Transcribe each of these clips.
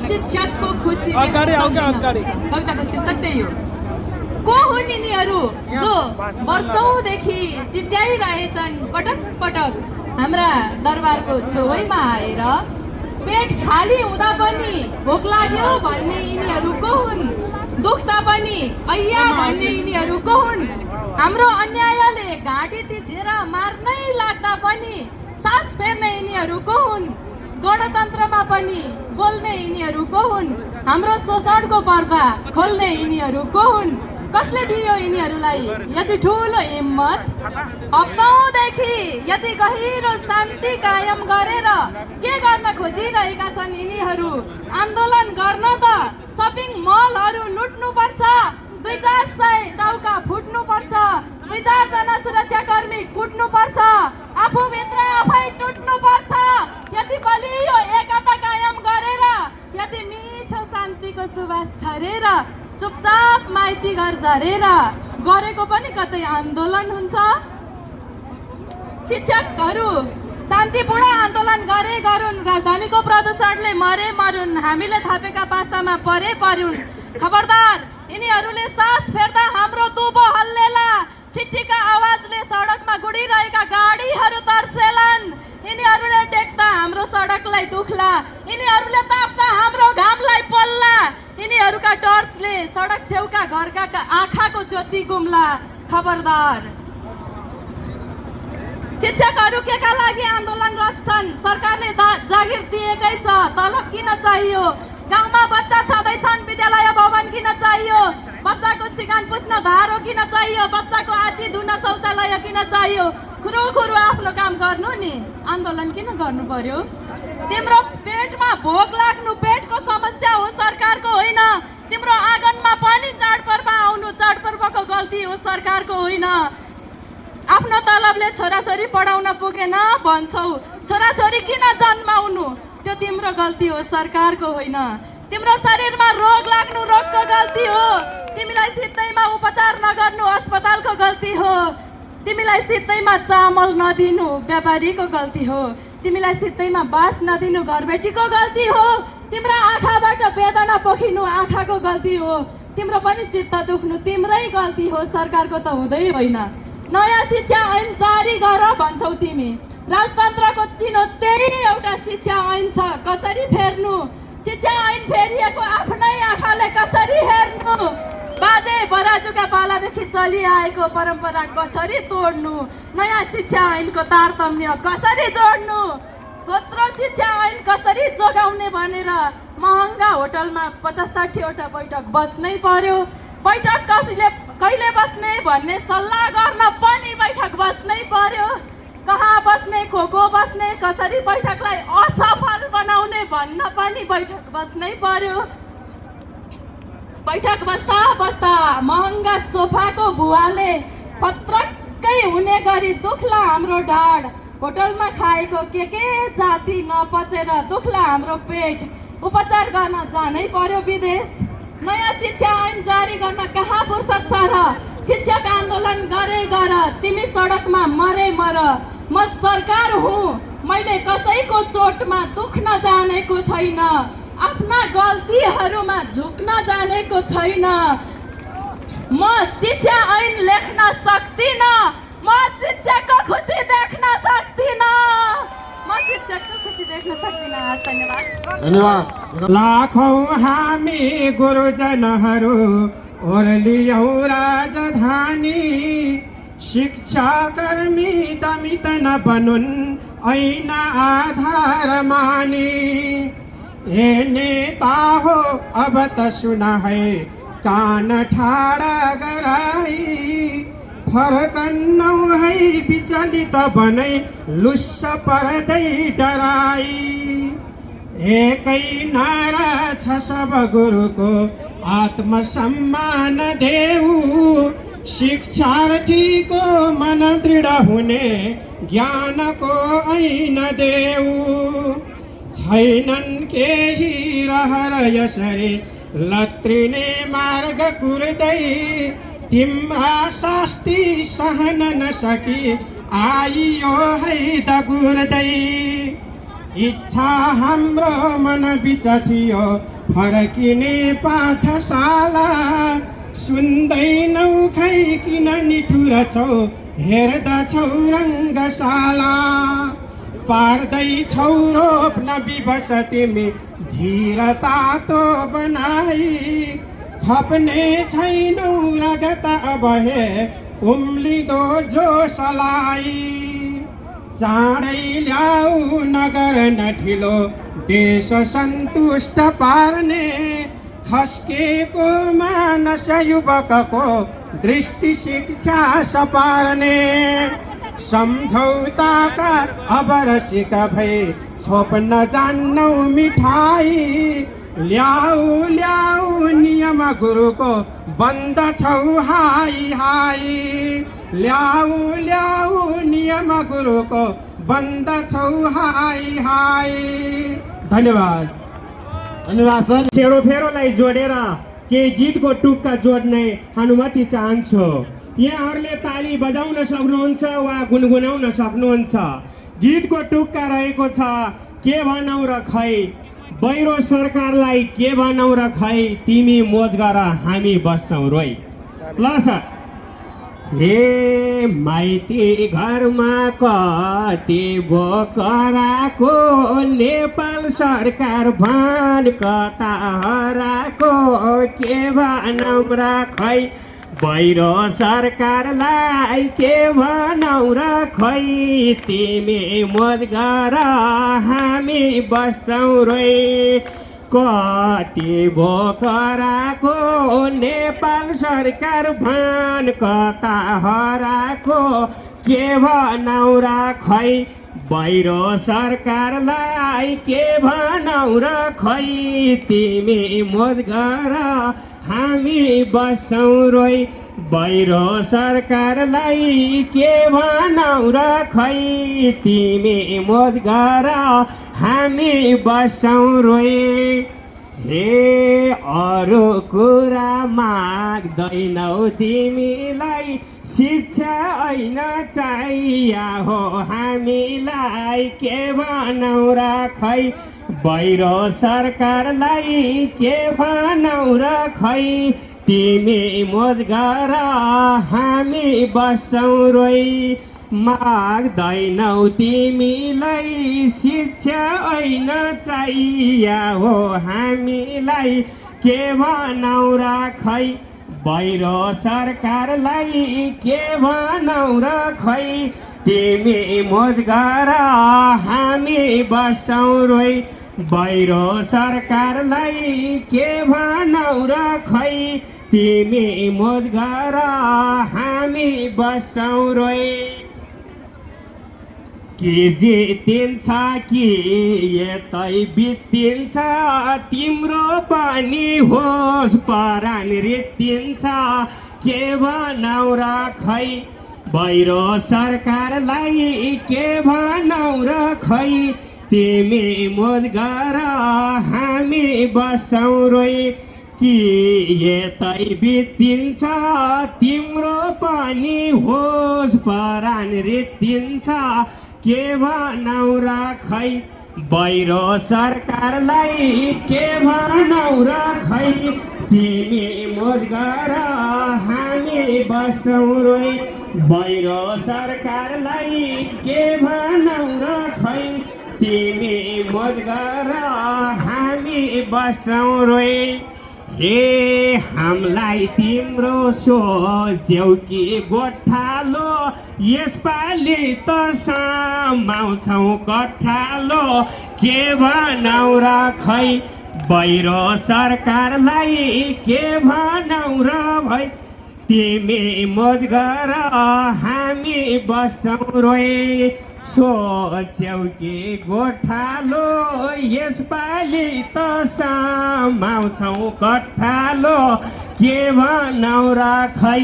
शिक्षकको खुसी कविताको शीर्षक त्यही हो। को हुन् यिनीहरू जो वर्षौंदेखि चिच्याइरहेछन् पटक पटक हाम्रा दरबारको छेउमा आएर? पेट खाली हुँदा पनि भोक लाग्यो भन्ने यिनीहरू को हुन्? दुख्दा पनि ऐया भन्ने यिनीहरू को हुन्? हाम्रो अन्यायले घाँटी तिछेर मार्नै लाग्दा पनि सास फेर्ने यिनीहरू को हुन्? गणतन्त्रमा पनि बोल्ने यिनीहरू को हुन्? हाम्रो शोषणको पर्दा खोल्ने यिनीहरू को हुन्? कसले दियो यिनीहरूलाई यति ठुलो हिम्मत? हप्तौंदेखि यति गहिरो शान्ति कायम गरेर के गर्न खोजिरहेका छन् यिनीहरू? आन्दोलन गर्न त सपिङ मलहरू लुट्नु पर्छ, 2-400 टाउका फुट्नु पर्छ, 2-4 जना सुरक्षाकर्मी कुट्नु पर्छ, आफूभित्र आफै टुट्नु पर्छ। यति बलियो एकता कायम गरेर, यति मिठो शान्तिको सुवास छरेर, चुपचाप माइती घर झरेर गरेको पनि कतै आन्दोलन हुन्छ? शिक्षकहरू शान्तिपूर्ण आन्दोलन गरे गरून्, राजधानीको प्रदूषणले मरे मरुन्, हामीले थापेका पासामा परे परुन्। खबरदार, यिनीहरूले सास फेर्दा हाम्रो दुबो हल्लेला, सिट्ठीका आवाजले सडकमा गुडिरहेका गाडीहरू तर्सेलान्। यिनीहरूले टेक्दा हाम्रो सडकलाई दुख्ला, यिनीहरूले ताप्दा हाम्रो घामलाई पोल्ला, यिनीहरूका टर्चले सडक छेउका घरका आँखाको ज्योति गुम्ला। खबरदार, शिक्षकहरू के का लागि आन्दोलन गर्छन्? सरकारले जागिर दिएकै छ, तलब किन चाहियो? गाउँमा बच्चा छँदैछन्, विद्यालय भवन किन चाहियो? बच्चाको सिगान पुस्न धारो किन चाहियो? बच्चाको आँची धुन शौचालय किन चाहियो? खुरु खुरु आफ्नो काम गर्नु नि, आन्दोलन किन गर्नु पर्यो? तिम्रो पेटमा भोक लाग्नु पेटको समस्या हो, सरकारको होइन। तिम्रो आँगनमा पनि चाडपर्व आउनु चाडपर्वको गल्ती हो, सरकारको होइन। आफ्नो तलबले छोराछोरी पढाउन पुगेन भन्छौ, छोराछोरी किन जन्माउनु? त्यो तिम्रो गल्ती हो, सरकारको होइन। तिम्रो शरीरमा रोग लाग्नु रोगको गल्ती हो, तिमीलाई सिधैमा उपचार नगर्नु अस्पतालको गल्ती हो। तिमीलाई सिधैमा चामल नदिनु व्यापारीको गल्ती हो, तिमीलाई सिधैमा बास नदिनु घरबेटीको गल्ती हो। तिम्रो आँखाबाट वेदना पोखिनु आँखाको गल्ती हो, तिम्रो पनि चित्त दुख्नु तिम्रै गल्ती हो, सरकारको त हुँदै होइन। नयाँ शिक्षा ऐन जारी गर भन्छौ तिमी, राजतन्त्रको चिनो त्यही एउटा शिक्षा ऐन छ, कसरी फेर्नु? शिक्षा ऐन फेरिएको आफ्नै आँखाले कसरी हेर्नु? बाजे बराजुका पालादेखि चलिआएको परम्परा कसरी तोड्नु? नयाँ शिक्षा ऐनको तारतम्य कसरी जोड्नु? दोस्रो शिक्षा ऐन कसरी जोगाउने भनेर महँगा होटलमा 50-60 वटा बैठक बस्नै पर्यो। बैठक कहिले बस्ने भन्ने सल्लाह गर्न पनि बैठक बस्नै पर्यो। कहाँ बस्ने, को बस्ने, कसरी बैठकलाई असफल बनाउने भन्न पनि बैठक बस्नै पर्यो। बैठक बस्दा बस्दा महँगा सोफाको भुवाले पत्रक्कै हुने गरी दुख्ला हाम्रो ढाड। होटलमा खाएको के जाति नपचेर दुख्ला हाम्रो पेट, उपचार गर्न जानै पर्यो विदेश। नयाँ शिक्षा ऐन जारी गर्न कहाँ फुर्सद छ र? शिक्षक आन्दोलन गरे गर, तिमी सडकमा मरे मर। म सरकार हुँ, मैले कसैको चोटमा दुख्न जानेको छैन, आफ्ना गल्तीहरूमा झुक्न जानेको छैन। म शिक्षा ऐन लेख्न सक्दिन, म शिक्षकको खुसी देख्न सक्दिन, म शिक्षकको खुसी देख्न सक्दिन। धन्यवाद। लाखौं हामी गुरुजनहरू ओर्लियौं राजधानी, शिक्षाकर्मी दमित नबनुन् ऐन आधार मानी। ए नेता हो अब त सुन है कान ठाडा गराई, फर्कन्नौ है विचलित बनै लुस्स पर्दै डराई। एकै नारा छ सब गुरुको आत्मसम्मान देऊ, शिक्षार्थीको मन दृढ हुने ज्ञानको ऐन देऊ। छैनन् केही रहर यसरी लत्रिने मार्ग कुर्दै, तिम्रा शास्ति सहन नसकी आइयो है दगुर्दै। इच्छा हाम्रो मनबिच थियो फर्किने पाठशाला सुन्दैनौ खै किन निठुर छौ हेर्दछौ रङ्गशाला पार्दैछौ रोप्न विवश तिमी झिर तातो बनाई खप्ने छैनौ रगत अब हे उम्लिदो जोसलाई चाँडै ल्याऊ नगर नठिलो देश सन्तुष्ट पार्ने खस्केको मानस युवकको दृष्टि शिक्षा सपार्ने सम्झौताका अब रसिक भई छोप्न जान्नौ मिठाई ल्याऊ ल्याऊ नियम गुरुको बन्द छौ हाई हाई ल्याऊ ल्याऊ नियम गुरुको बन्द छौ हाई हाई धन्यवाद धन्यवाद सर सेरो फेरोलाई जोडेर केही गीतको टुक्का जोड्ने अनुमति चाहन्छु यहाँहरूले ताली बजाउन सक्नुहुन्छ वा गुनगुनाउन सक्नुहुन्छ गीतको टुक्का रहेको छ के भनौ र खै बैरो सरकारलाई के भनौ र खै तिमी मोज गर हामी बस्छौँ रोइ ल सर हे माइती घरमा कति बोकराको नेपाल सरकार भान कता हराको के भनौ र खै बैरो सरकारलाई के भनौ र खै तिमी मोज गर हामी बस्छौँ रोइ कति बोकराको नेपाल सरकार भान कता हराको के भनौ र खै बैरो सरकारलाई के भनौ र खै तिमी मोज गर हामी बस्छौँ रोइ बैरो सरकारलाई के भनौ र खै तिमी मोज गर हामी बस्छौँ रोइ हे अरू कुरा माग्दैनौ तिमीलाई शिक्षा ऐन चाहिया हो हामीलाई के भनौ र खै बैरो सरकारलाई के भनौ र खै तिमी मोज गर हामी बस्छौँ रोइ माग्दैनौ तिमीलाई शिक्षा ऐन चाहिया हो हामीलाई के भनौ र खै बैरो सरकारलाई के भनौ र खै तिमी मोज गर हामी बस्छौँ रोइ बैरो सरकारलाई के भनौ र खै तिमी मोज गर हामी बस्छौँ रोइ के जितिन्छ कि यतै बितिन्छ तिम्रो पनि होस् परान रित्तिन्छ के भनौ र खै बैरो सरकारलाई के भनौ र खै तिमी मोज गर हामी बस्छौँ रोइ कि यतै बितिन्छ तिम्रो पनि होस् परान रित्तिन्छ के भनौ र खै बैरो सरकारलाई के भनौ र खै तिमी मोज गर हामी बस्छौँ रोइ बैरो सरकारलाई के भनौ र खै तिमी मोज गर हामी बस्छौँ रोइ हे हामीलाई तिम्रो सोझ्यौ कि गोठालो यसपालि त समाउँछौ कठालो के भनौ र खै बैरो सरकारलाई के भनौ र भै तिमी मोज गर हामी बस्छौँ रोइ सोच्यौ कि गोठालो यसपालि त समाउँछौ कठालो के भनौ र खै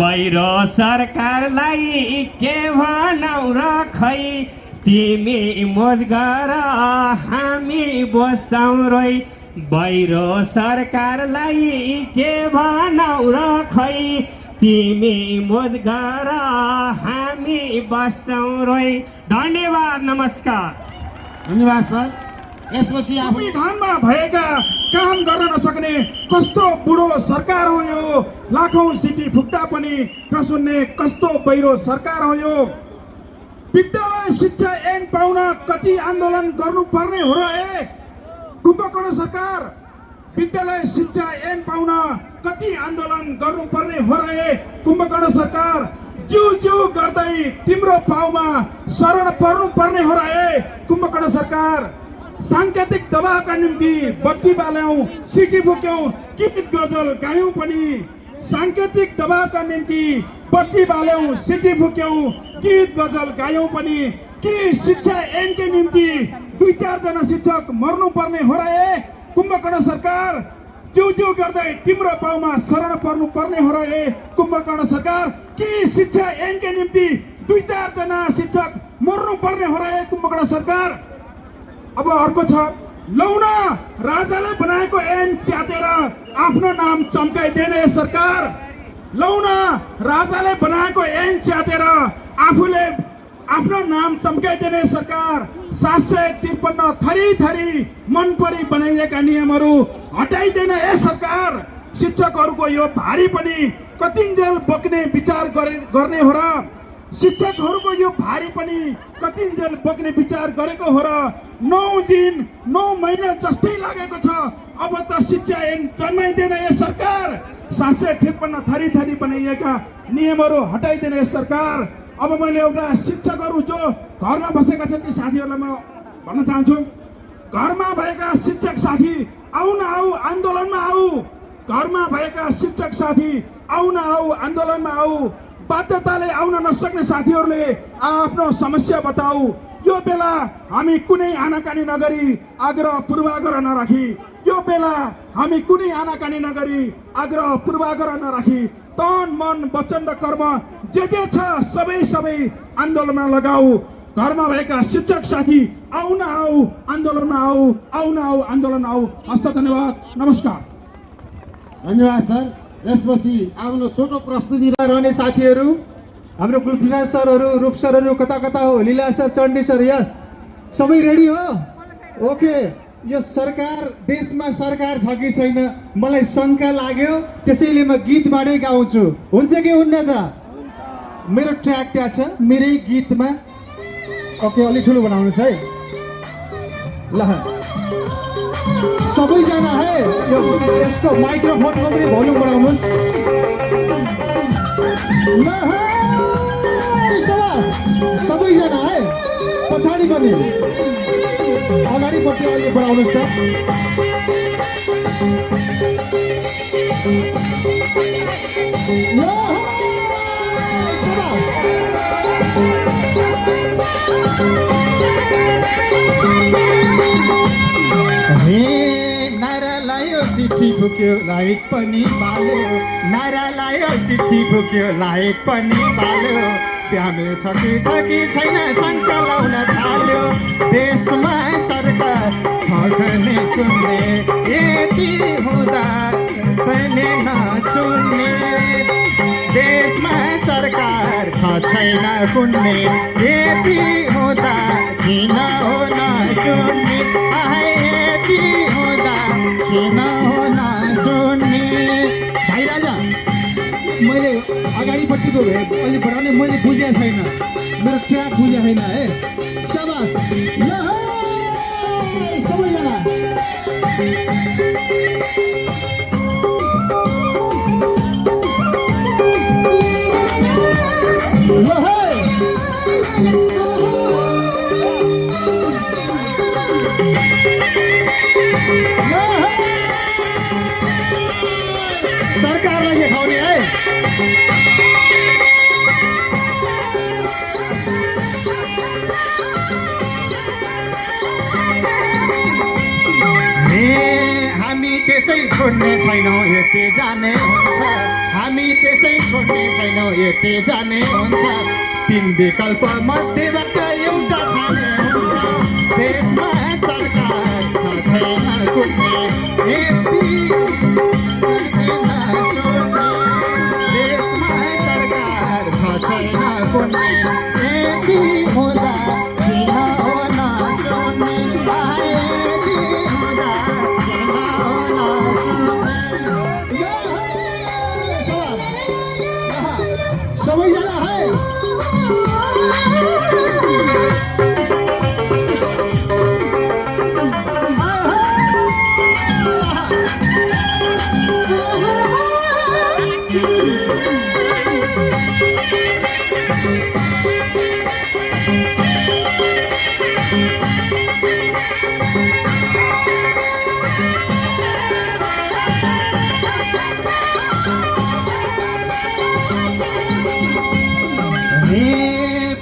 बैरो सरकारलाई के भनौ र खै तिमी मोज गर हामी बस्छौँ रोइ बैरो सरकारलाई के भनौ र खै तिमी मोज गर हामी बस्छौँ रोइ धन्यवाद नमस्कार धन्यवाद सर। यसपछि अब संविधानमा भएका काम गर्न नसक्ने कस्तो बुढो सरकार हो यो। लाखौं सिटी फुक्दा पनि नसुन्ने कस्तो पहिरो सरकार हो यो। विद्यालय शिक्षा ऐन पाउन कति आन्दोलन गर्नुपर्ने हो र कुम्भकर्ण सरकार। विद्यालय शिक्षा ऐन पाउन कति आन्दोलन गर्नुपर्ने हो र कुम्भकर्ण सरकार। जिउ गर्दै तिम्रो पाउमा शरण पर्नुपर्ने हो र कुम्भकर्ण सरकार। सांकेतिक दबावका निम्ति बत्ती बाल्यौं, सिटी फुक्यौं, गीत गजल गायौं पनि। सांकेतिक दबावका निम्ति बत्ती बाल्यौं, सिटी फुक्यौं, गीत गजल गायौं पनि। के शिक्षा ऐनकै निम्ति 2-4 जना शिक्षक मर्नुपर्ने हो र कुम्भकर्ण सरकार। जिउ गर्दै तिम्रो पाउमा शरण पर्नुपर्ने हो र कुम्भकर्ण सरकार। के शिक्षा ऐनकै निम्ति 2-4 जना शिक्षक मर्नुपर्ने हो र कुम्भकर्ण सरकार। अब अर्को छ, लौन राजाले बनाएको ऐन च्यातेर आफ्नो नाम चम्काइदिने सरकार। लौन राजाले बनाएको ऐन च्यातेर आफूले आफ्नो नाम चम्काइदिने सरकार। 753 थरी मन परी बनाइएका नियमहरू हटाइदिने सरकार। शिक्षकहरूको यो भारी पनि कतिन्जेल बोक्ने विचार गर्ने हो र। शिक्षकहरूको यो भारी पनि कतिन्जेल बोक्ने विचार गरेको हो र। 9 दिन 9 महिना जस्तै लागेको छ। अब त शिक्षा ऐन जन्माइदिने सरकार। 753 थरी बनाइएका नियमहरू हटाइदिने सरकार। अब मैले एउटा शिक्षकहरू जो घरमा बसेका छन् ती साथीहरूलाई म भन्न चाहन्छु, घरमा भएका शिक्षक साथी आऊ न आऊ आन्दोलनमा आऊ। घरमा भएका शिक्षक साथी आऊ न आऊ आन्दोलनमा आऊ। बाध्यताले आउन नसक्ने साथीहरूले आफ्नो समस्या बताऊ। यो बेला हामी कुनै आनाकानी नगरी आग्रह पूर्वाग्रह नराखी। यो बेला हामी कुनै आनाकानी नगरी आग्रह पूर्वाग्रह नराखी तन मन वचन र कर्म जे छ सबै आन्दोलनमा लगाऊ। घरमा भएका शिक्षक साथी आऊ न आऊ आन्दोलनमा आऊ, आऊ न आऊ आन्दोलन आऊ। हस्त धन्यवाद, नमस्कार। धन्यवाद सर। यसपछि आफ्नो छोटो प्रस्तुति रहने साथीहरू, हाम्रो कुलप्रसाद सरहरू, रूप सरहरू कता कता हो, लीला सर, चण्डी सर, यस सबै रेडी हो? ओके। यो सरकार, देशमा सरकार छ कि छैन मलाई शङ्का लाग्यो, त्यसैले म गीतबाटै गाउँछु। हुन्छ कि हुन्न त? मेरो ट्र्याक त्यहाँ छ मेरै गीतमा। ओके, अलिक ठुलो बनाउनुहोस् है ल। सबैजना है यो यसको माइक्रोफोनको पनि भोल्युम बढाउनुहोस् ल। सबैजना है, पछाडि पनि अगाडिपट्टि अलि बढाउनुहोस् त। हे नारा लायो चिठी फुक्यो लाइट पनि बाल्यो। नारा लायो चिठी फुक्यो लाइट पनि बाल्यो। प्यामे छ कि छैन शङ्का लाउन थाल्यो। देशमा सरकार छ भने कुन्ने, यति हुँदा पनि नसुन्ने। देशमा सरकार छ छैन कुन्ने, यति हुँदा किन हो नसुन्ने। यति हुँदा किन हो नसुन्ने। भाइ राजा, मैले अगाडिपट्टिको अलि बढाउने मैले बुझेको छैन, मेरो ट्र्याक बुझेको छैन है। शाबास ल सबैजना। सरकारलाई देखाउने है। हामी त्यसै छोड्ने छैनौँ यति जाने हुन्छ। हामी त्यसै छोड्ने छैनौँ यति जाने हुन्छ। 3 विकल्प मध्येबाट एउटा छाने हुन्छ। देशमा सरकार छ छैन कुन्ने, यति देशमा सरकार छ छैन कुन्ने, यति हुँदा किन हो नसुन्ने। सबैजना है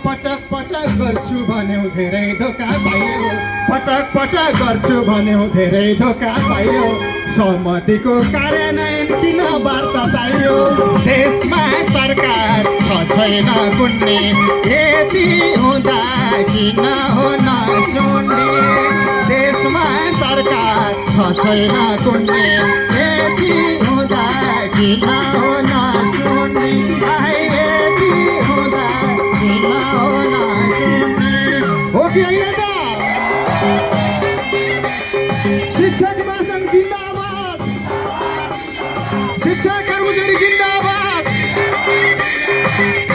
पटक पटक गर्छु भन्यौ धेरै धोका पाइयो पटक पटक गर्छु भन्यौ धेरै धोका पाइयो सहमतिको कार्यान्वयन किन वार्ता चाहियो देशमा सरकार छ छैन कुन्ने यति हुँदा किन हो नसुन्ने देशमा सरकार छ छैन कुन्ने यति हुँदा किन हो नसुन्ने यति हुँदा किन हो नसुन्ने हो कि होइन त शिक्षक महासङ्घ जिन्दाबाद शिक्षा कर्मचारी जिन्दाबाद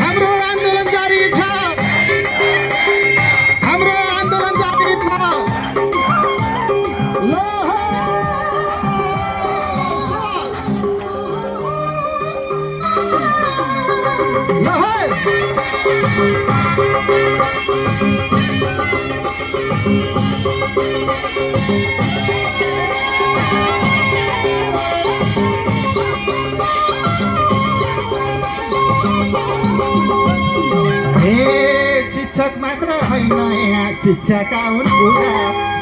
हाम्रो आन्दोलन जारी छ हाम्रो आन्दोलन जारी छ ल शिक्षक मात्र होइन यहाँ शिक्षाका हुन् पुरा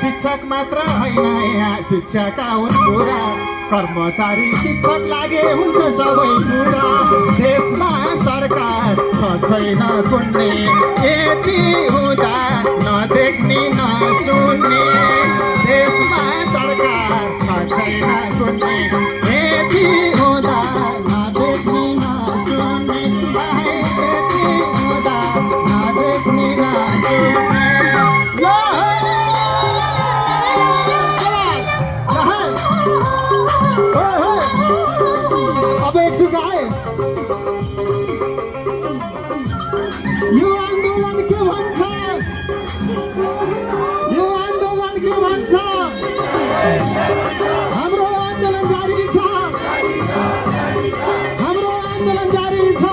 शिक्षक मात्र होइन यहाँ शिक्षाका हुन् पुरा कर्मचारी शिक्षक लागे हुन्छ सबै कुरा देशमा सरकार छ छैन कुन्ने यति हुँदा नदेख्ने नसुन्ने देशमा सरकार छ छैन कुन्ने यति हुँदा नदेख्ने नसुन्ने यति हुँदा नदेख्ने नसुन्ने अब एक टुका है यो आन्दोलन के भन्छ यो आन्दोलन के भन्छ हाम्रो आन्दोलन जारी छ हाम्रो आन्दोलन जारी छ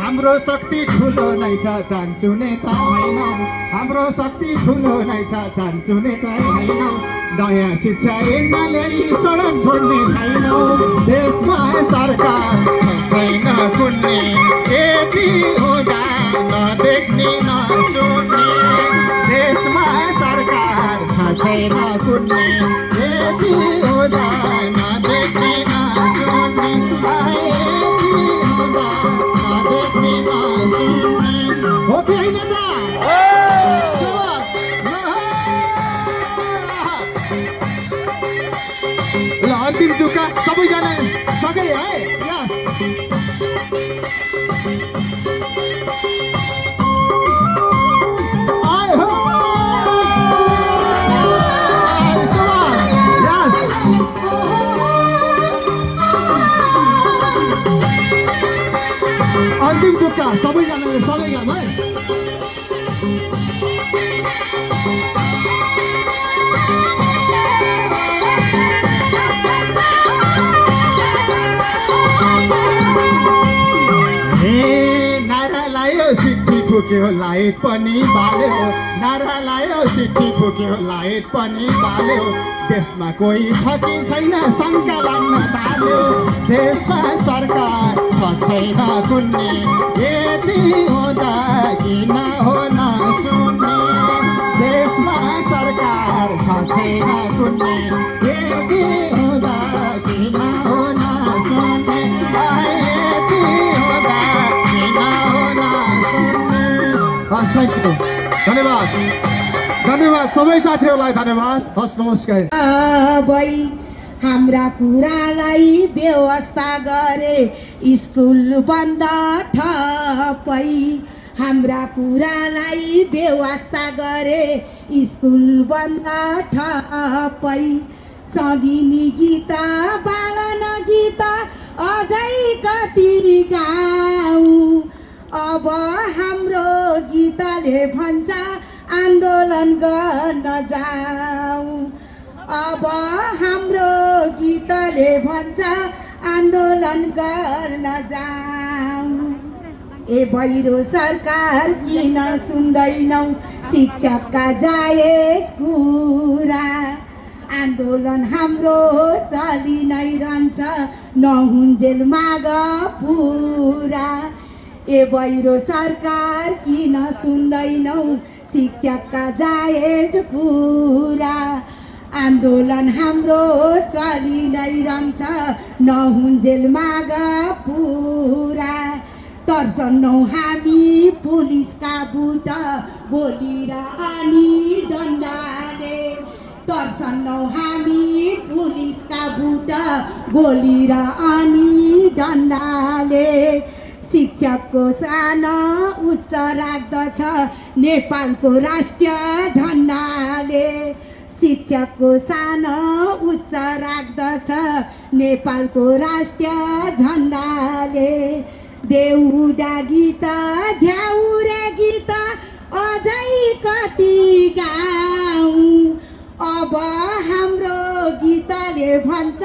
हाम्रो शक्ति ठुलो नै छ चाहन्छु नेता होइनौ हाम्रो शक्ति ठुलो नै छ चाहन्छु नेता होइनौ नयाँ शिक्षा ऐन ल्याई सडक छोड्ने छैनौ देशमा सरकार छैन कुन्ने यति हुँदा नदेख्ने नसुन्ने देशमा सरकार छैन कुन्ने यति हुँदा नदेख्ने नसुन्ने हो कि होइन त ल अन्तिम टुक्का सबैजना सके है अन्तिम टुक्का सबैजनाले सबैजना है नारा लायो सिट्ठी फुक्यो लाइट पनि बाल्यो नारा लायो सिट्ठी फुक्यो लाइट पनि बाल्यो देशमा कोही छ कि छैन शङ्का लाग्न थाल्यो देशमा सरकार छ छैन कुन्ने यति हुँदा किन हो नसुन्ने देशमा सरकार छ छैन कुन्ने यति हुँदा किन हो नसुन्ने यति हुँदा किन हो नसुन्ने थ्याङ्क यू धन्यवाद धन्यवाद सबै साथीहरूलाई धन्यवाद हस् नमस्कार हाम्रा कुरालाई व्यवस्था गरे स्कुल बन्द ठप्पै हाम्रा कुरालाई बेवास्ता गरे स्कुल बन्द ठप्पै सगिनी गीत बालन गीत अझै कति गाउँ अब हाम्रो गीतले भन्छ आन्दोलन गर्न जाउँ अब हाम्रो गीतले भन्छ आन्दोलन गर्न जाउँ ए बहिरो सरकार किन सुन्दैनौ शिक्षकका जायज कुरा आन्दोलन हाम्रो चलि नै रहन्छ नहुन्जेल माग पुरा ए बहिरो सरकार किन सुन्दैनौ शिक्षकका जायज कुरा आन्दोलन हाम्रो चलि नै रहन्छ नहुन्जेल माग पुरा तर्सन्नौ हामी पुलिसका बुट गोली र अनि डन्डाले तर्सन्नौ हामी पुलिसका बुट गोली र अनि डन्डाले शिक्षकको सानो उच्च राख्दछ नेपालको राष्ट्रिय झन्डाले शिक्षकको सानो उच्च राख्दछ नेपालको राष्ट्रिय झन्डाले देउडा गीत झ्याउरे गीत अझै कति गाउँ अब हाम्रो गीतले भन्छ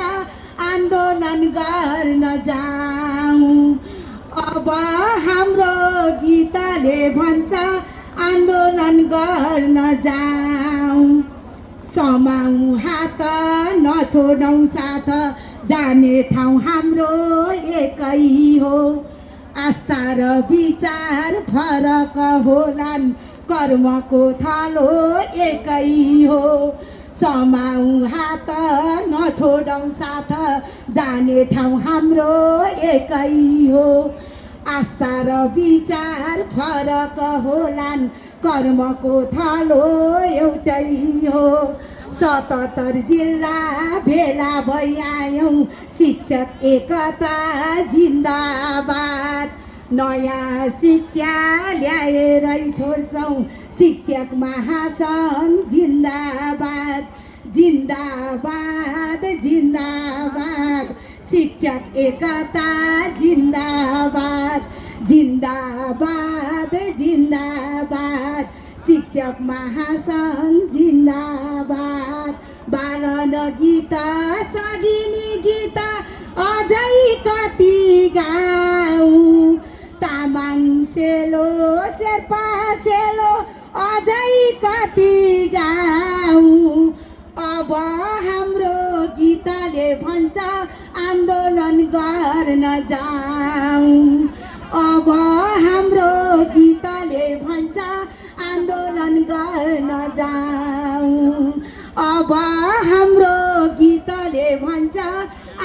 आन्दोलन गर्न जाउँ अब हाम्रो गीतले भन्छ आन्दोलन गर्न जाउँ समाउँ हात नछोडौँ साथ जाने ठाउँ हाम्रो एकै हो आस्था र विचार फरक होलान् कर्मको थालो एकै हो समाउँ हात नछोडौँ साथ जाने ठाउँ हाम्रो एकै हो आस्था र विचार फरक होलान् कर्मको थालो एउटै हो 77 जिल्ला भेला भई आयौँ शिक्षक एकता जिन्दाबाद नयाँ शिक्षा ल्याएरै छोड्छौँ शिक्षक महासङ्घ जिन्दाबाद जिन्दाबाद जिन्दाबाद शिक्षक एकता जिन्दाबाद जिन्दाबाद जिन्दाबाद शिक्षक महासङ्घ जिन्दाबाद बालन गीत सगिनी गीत अझै कति गाउँ तामाङ सेलो शेर्पा सेलो अझै कति गाउँ अब हाम्रो गीतले भन्छ आन्दोलन गर्न जाउँ अब हाम्रो गीतले भन्छ आन्दोलन गर्न जाउँ अब हाम्रो गीतले भन्छ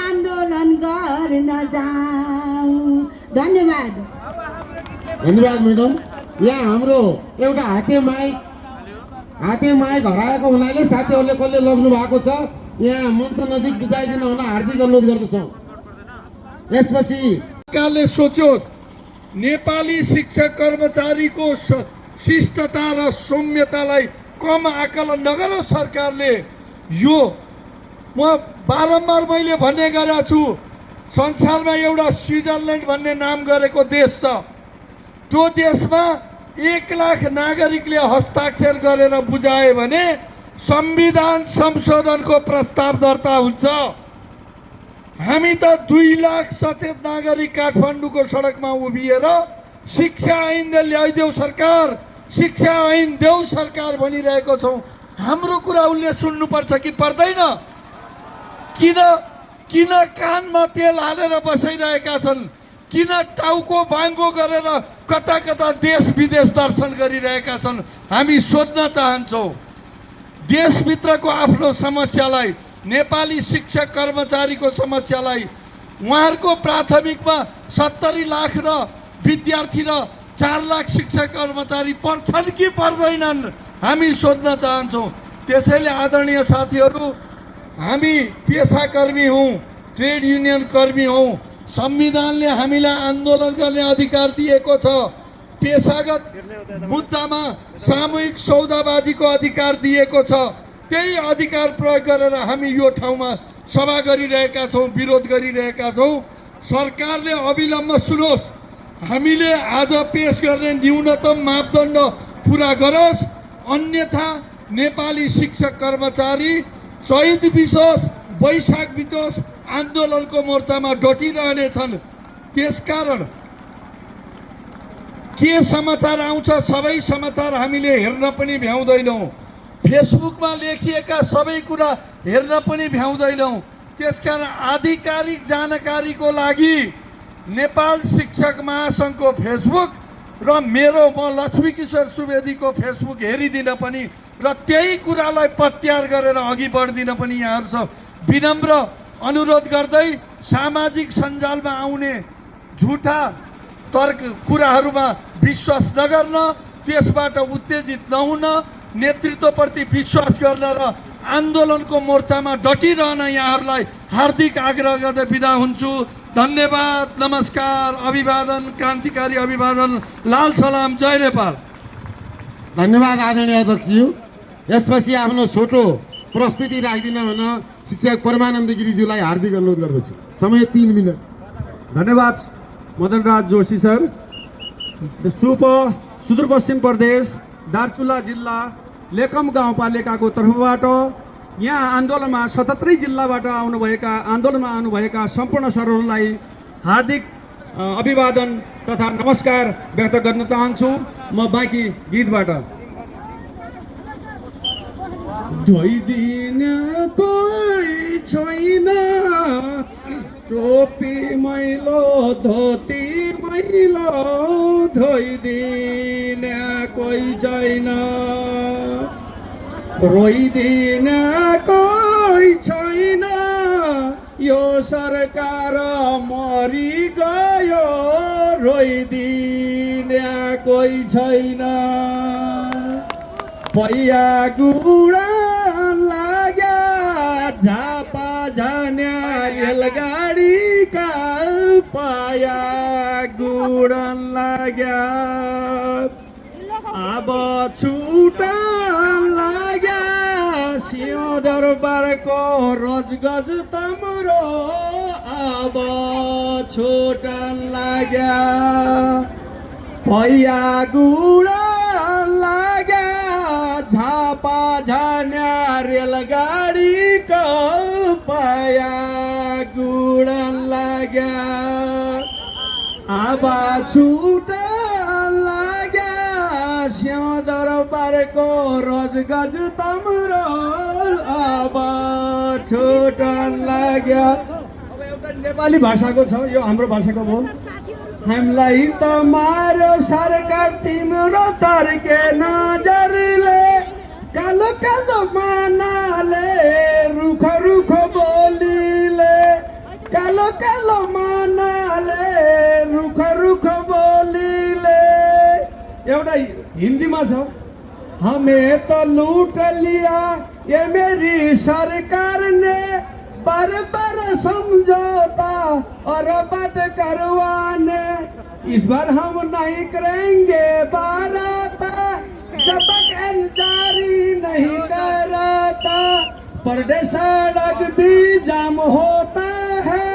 आन्दोलन गर्न जाउँ धन्यवाद धन्यवाद म्याडम यहाँ हाम्रो एउटा हाते माइक हराएको हुनाले साथीहरूले कसले लग्नु भएको छ यहाँ मञ्च नजिक बुझाइदिन हुन हार्दिक अनुरोध गर्दछौँ यसपछि सरकारले सोच्योस् नेपाली शिक्षक कर्मचारीको शिष्टता र सौम्यतालाई कम आकलन नगरोस् सरकारले यो म बारम्बार मैले भन्ने गरेको छु संसारमा एउटा स्विजरल्यान्ड भन्ने नाम गरेको देश छ त्यो देशमा 1 लाख नागरिकले हस्ताक्षर गरेर बुझाए भने संविधान संशोधनको प्रस्ताव दर्ता हुन्छ हामी त 2 लाख सचेत नागरिक काठमाडौँको सडकमा उभिएर शिक्षा ऐन ल्याइदेऊ सरकार शिक्षा ऐन देऊ सरकार भनिरहेको छौँ हाम्रो कुरा उसले सुन्नुपर्छ कि पर्दैन किन कानमा तेल हालेर बसाइरहेका छन् किन टाउको बाङ्गो गरेर कता कता देश विदेश दर्शन गरिरहेका छन् हामी सोध्न चाहन्छौँ देशभित्रको आफ्नो समस्यालाई नेपाली शिक्षक कर्मचारीको समस्यालाई उहाँहरूको प्राथमिकमा 70 लाख र विद्यार्थी र 4 लाख शिक्षक कर्मचारी पर्छन् कि पर्दैनन् हामी सोध्न चाहन्छौँ त्यसैले आदरणीय साथीहरू हामी पेसाकर्मी हौँ ट्रेड युनियन कर्मी हौँ संविधानले हामीलाई आन्दोलन गर्ने अधिकार दिएको छ पेशागत मुद्दामा सामूहिक सौदाबाजीको अधिकार दिएको छ। त्यही अधिकार प्रयोग गरेर हामी यो ठाउँमा सभा गरिरहेका छौँ, विरोध गरिरहेका छौँ। सरकारले अविलम्ब सुनोस्, हामीले आज पेश गर्ने न्यूनतम मापदण्ड पुरा गरोस्, अन्यथा नेपाली शिक्षक कर्मचारी चैत बितोस् वैशाख बितोस् आन्दोलनको मोर्चामा डटिरहनेछन्। त्यसकारण के समाचार आउँछ सबै समाचार हामीले हेर्न पनि भ्याउँदैनौँ, फेसबुकमा लेखिएका सबै कुरा हेर्न पनि भ्याउँदैनौँ। त्यसकारण आधिकारिक जानकारीको लागि नेपाल शिक्षक महासङ्घको फेसबुक र मेरो म लक्ष्मीकिशोर सुवेदीको फेसबुक हेरिदिन पनि र त्यही कुरालाई प्रत्याहार गरेर अघि बढ्दिन पनि यहाँहरू विनम्र अनुरोध गर्दै सामाजिक सञ्जालमा आउने झुटा तर्क कुराहरूमा विश्वास नगर्न, त्यसबाट उत्तेजित नहुन, नेतृत्वप्रति विश्वास गर्न र आन्दोलनको मोर्चामा डटिरहन यहाँहरूलाई हार्दिक आग्रह गर्दै बिदा हुन्छु। धन्यवाद, नमस्कार, अभिवादन, क्रान्तिकारी अभिवादन, लाल सलाम, जय नेपाल। धन्यवाद आदरणीय अध्यक्षज्यू। यसपछि आफ्नो छोटो प्रस्तुति राखिदिन भन शिक्षक परमानन्द गिरिज्यूलाई हार्दिक अनुरोध गर्दछु। समय 3 मिनट। धन्यवाद मदनराज जोशी सर। सुदूरपश्चिम प्रदेश दार्चुला जिल्ला लेकम गाउँपालिकाको तर्फबाट यहाँ आन्दोलनमा 77 जिल्लाबाट आन्दोलनमा आउनुभएका सम्पूर्ण सरहरूलाई हार्दिक अभिवादन तथा नमस्कार व्यक्त गर्न चाहन्छु। म बाँकी गीतबाट धोइदिन कोही छैन, टोपी मैलो धोती मैलो, धोइदिन कोही छैन, रोइदिन कोही छैन, यो सरकार मरि गयो, रोइदिन कोही छैन, पैया गुडा लाग्या झापा झान्या रेलगाडीका, पाया गुडन लाग्या अब छुटा लाग्या, सिंहदरबारको रोजगज तम्रो अब छुटन लाग्या, पैया गुडा लाग्या झापा झान्या रेलगाडीको, पाया गुडन लाग्या अब छुटन लाग्या, सिंहदरबारको रोजगज तम्रो अब छुटन लाग्या। अब एउटा नेपाली भाषाको छ, यो हाम्रो भाषाको बोल। हामीलाई त मार्यो सरकार तिम्रो तर्के नजरले, कालो कालो मानाले, रुख रुख बोलीले, कालो कालो मानाले, रुख रुख बोलीले। एउटा हिन्दीमा छ, हमें तो लूट लिया ये मेरी सरकार ने, बार बार समझौता और बात करवाने, इस बार हम नहीं करेंगे बाराता, जब तक जारी नहीं कराता, पर डे सड़क भी जाम होता है,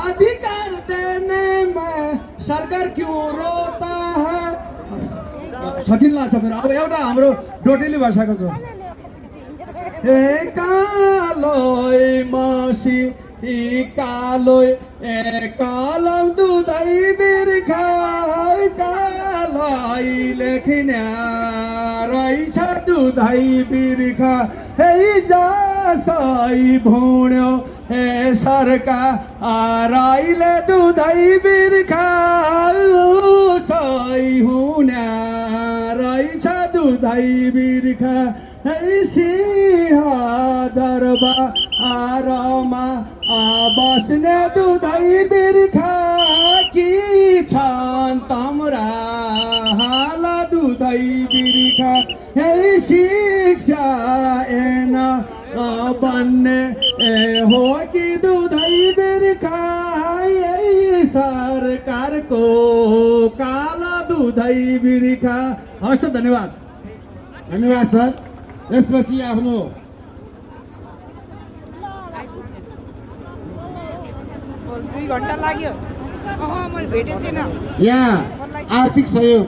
अधिकार देने में सरकार क्यों रोता है। सकिन लाग्छ फेरि। अब एउटा हाम्रो डोटेली भाषाको छ, ए कालोय मासी ई कालोय ए कालम दुधै बिर्खा, कालोय लेखिन्या रहेछ दुधै बिर्खा, हे जसै भुण्यो हे सरकार राईले दुधै बिर्खा, उसै हुन्या रहेछ दुधै बिर्खा, हे सिंहदरबारमा बस्ने दुधै बिर्खा, कि छन् तम्रा हाल दुधै बिर्खा, हे शिक्षा एन बन्ने हो कि दुधै बिर्खा, यही सरकारको काला उधाई बिरिखा। हवस् त, धन्यवाद। धन्यवाद सर। यसपछि आफ्नो यहाँ आर्थिक सहयोग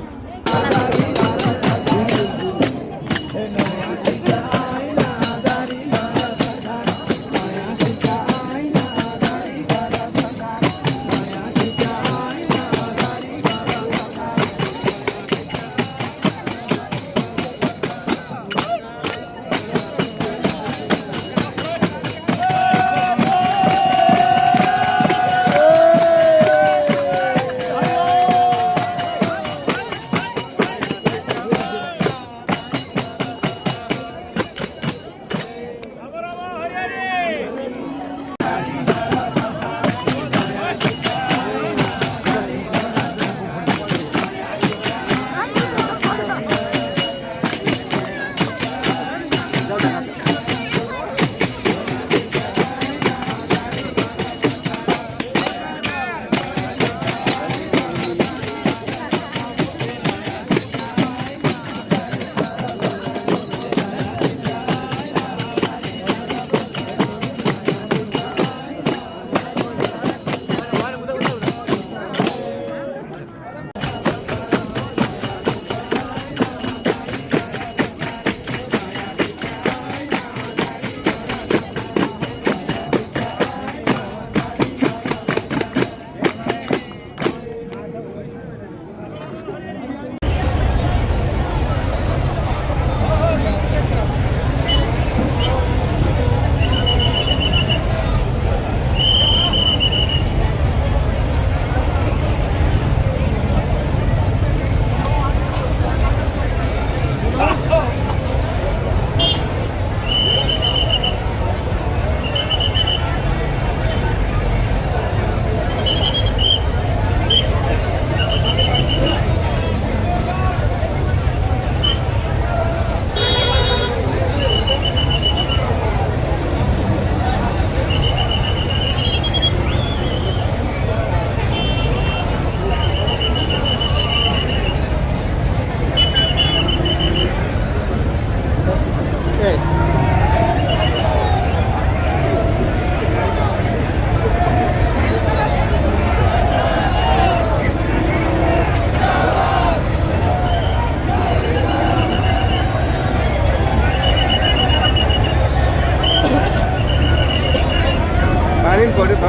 पर्यो त।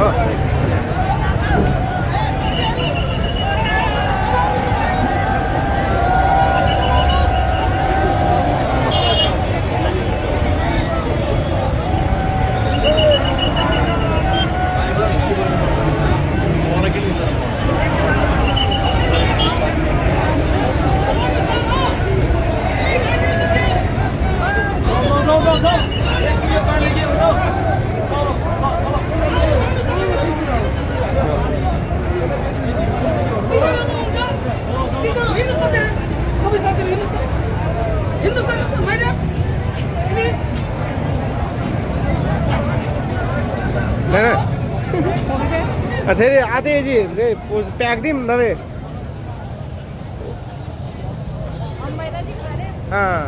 धेरै आते जी पैक दी नवे हाँ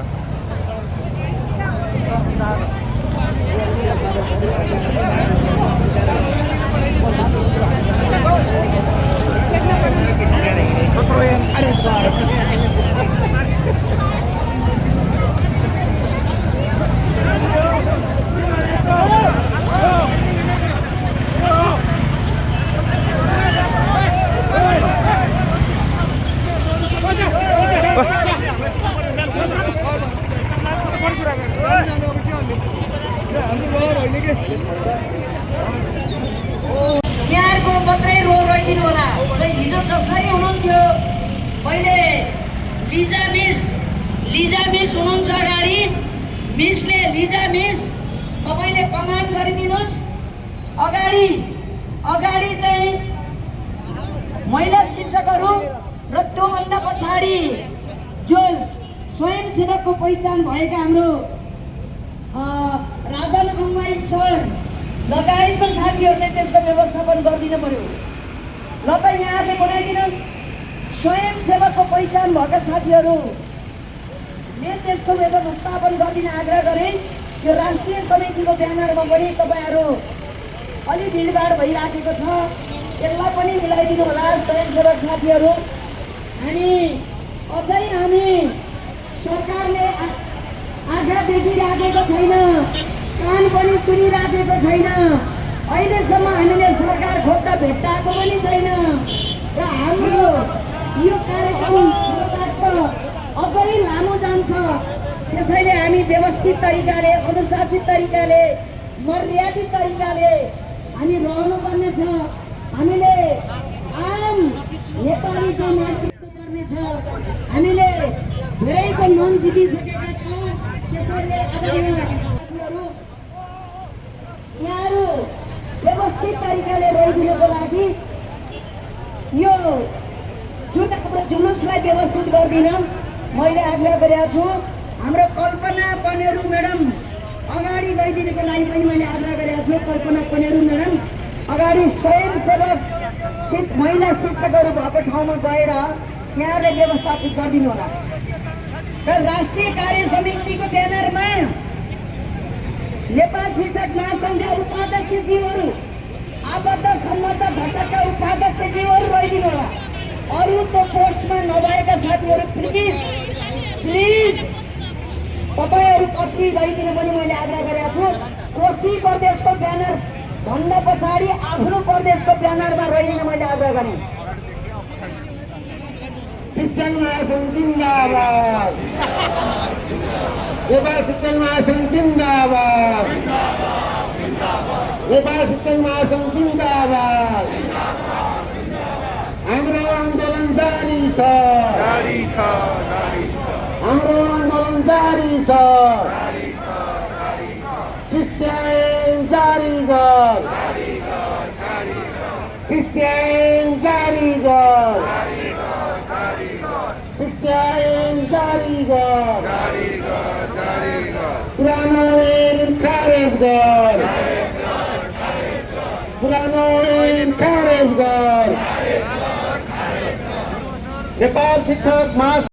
यहाँहरूको मात्रै रोइदिनु होला। हिजो जसरी हुनुहुन्थ्यो पहिले लिजा मिस हुनुहुन्छ अगाडि, मिसले लिजा मिस तपाईँले कमान्ड गरिदिनुहोस्। अगाडि चाहिँ महिला शिक्षकहरू र त्योभन्दा पछाडि जो स्वयंसेवकको पहिचान भएका हाम्रो राजन अङ्गाई सर लगायतका साथीहरूले त्यसको व्यवस्थापन गरिदिनु पर्यो। ल त यहाँहरूले बनाइदिनुहोस्। स्वयंसेवकको पहिचान भएका साथीहरूले त्यसको व्यवस्थापन गरिदिन आग्रह गरे। यो राष्ट्रिय समितिको ब्यानरमा पनि तपाईँहरू अलि भिडभाड भइराखेको छ, यसलाई पनि मिलाइदिनु होला स्वयंसेवक साथीहरू। हामी सरकारले आँखा देखिराखेको छैन, कान पनि सुनिराखेको छैन, अहिलेसम्म हामीले सरकार खोज्दा भेट्टाएको पनि छैन र हाम्रो यो कार्यक्रम अझै लामो जान्छ। त्यसैले हामी व्यवस्थित तरिकाले, अनुशासित तरिकाले, मर्यादित तरिकाले हामी रहनुपर्ने छ। हामीले आम नेपालीको नेतृत्व गर्नेछ। हामीले धेरैको मन जितिसकेका छौँ। त्यसैले यहाँहरू व्यवस्थित तरिकाले रहिदिनुको लागि यो जुन हाम्रो जुलुसलाई व्यवस्थित गरिदिन मैले आग्रह गरेको छु। हाम्रो कल्पना पनेरू म्याडम अगाडि गइदिनुको लागि पनि मैले आग्रह गरेको छु। कल्पना पनेरू म्याडम अगाडि स्वयंसेवक महिला शिक्षकहरू भएको ठाउँमा गएर यहाँले व्यवस्थापित गरिदिनु होला र राष्ट्रिय कार्य समितिको ब्यानरमा नेपाल शिक्षक महासङ्घका उपाध्यक्षज्यूहरू, आबद्ध सम्बद्ध घटकका उपाध्यक्षज्यूहरू रहिदिनु होला। अरूको पोस्टमा नभएका साथीहरू प्लिज तपाईँहरू पछि रहिदिनु पनि मैले आग्रह गरेको छु। कोशी प्रदेशको ब्यानर भन्दा पछाडि आफ्नो प्रदेशको ब्यानरमा रहिदिनु मैले आग्रह गरेँ। शिक्षक महासङ्घ जिन्दाबाद, नेपाल शिक्षक महासङ्घ जिन्दाबाद, नेपाल शिक्षक महासङ्घ जिन्दाबाद। हाम्रो आन्दोलन जारी छ, हाम्रो आन्दोलन जारी छ। शिक्षा ऐन जारी गर, शिक्षा ऐन जारी गर, शिक्षा ऐन जारी गर, पुरानो ऐन खारेज गर, पुरानो ऐन खारेज गर। नेपाल शिक्षक महासङ्घ